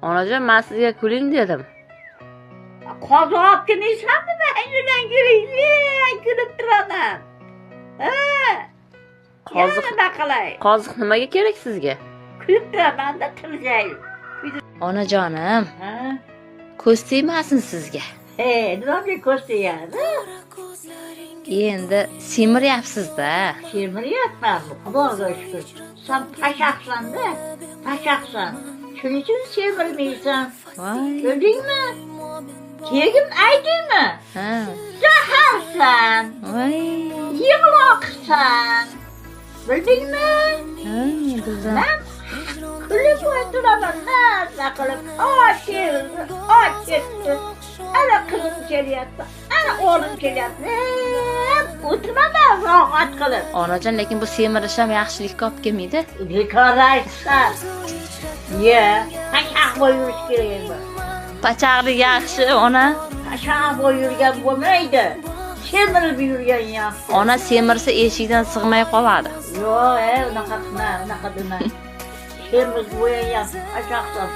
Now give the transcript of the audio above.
Onajon, men sizga kuling dedim. Qoziq olib kelmaysanmi? Men bilan kulib kulib turaman. Ha? Qoziq Yana nima qilay? Qoziq nimaga kerak sizga? Kulib turaman-da, tirjayib. Onajonim, Ha? ko'z tegmasin sizga. He, nimaga ko'z tegadi? Endi semiryapsiz-da. Semiryapmanmi? Xudoga shukur. Sen pashaqsan-da, pashaqsan. Shuning uchun semirmaysan. Voy. Bildingmi? Tegim aytaymi? Ha. Zaharsan, Voy. yig'loqsan. Bildingmi? Ha, bildim. Men kulib o'tiraman, mazza qilib. O keldi, o ketdi. Ana qizim kelyapti, ana o'g'lim kelyapti. O'tiraman rohat qilib. Onajon, lekin bu semirish ham yaxshilikka olib kelmaydi. Bekor aytsan. Ye, pashaq bo'lib yurish kerak endi. Pachaqlik yaxshi, ona. Pashaq bo'lib yurgan bo'lmaydi. Semirib yurgan yaxshi. Ona semirsa eshikdan sig'may qoladi. Yo'q, unaqa qilma, unaqa dema. Semirib bo'lgan yaxshi, pashaqsan.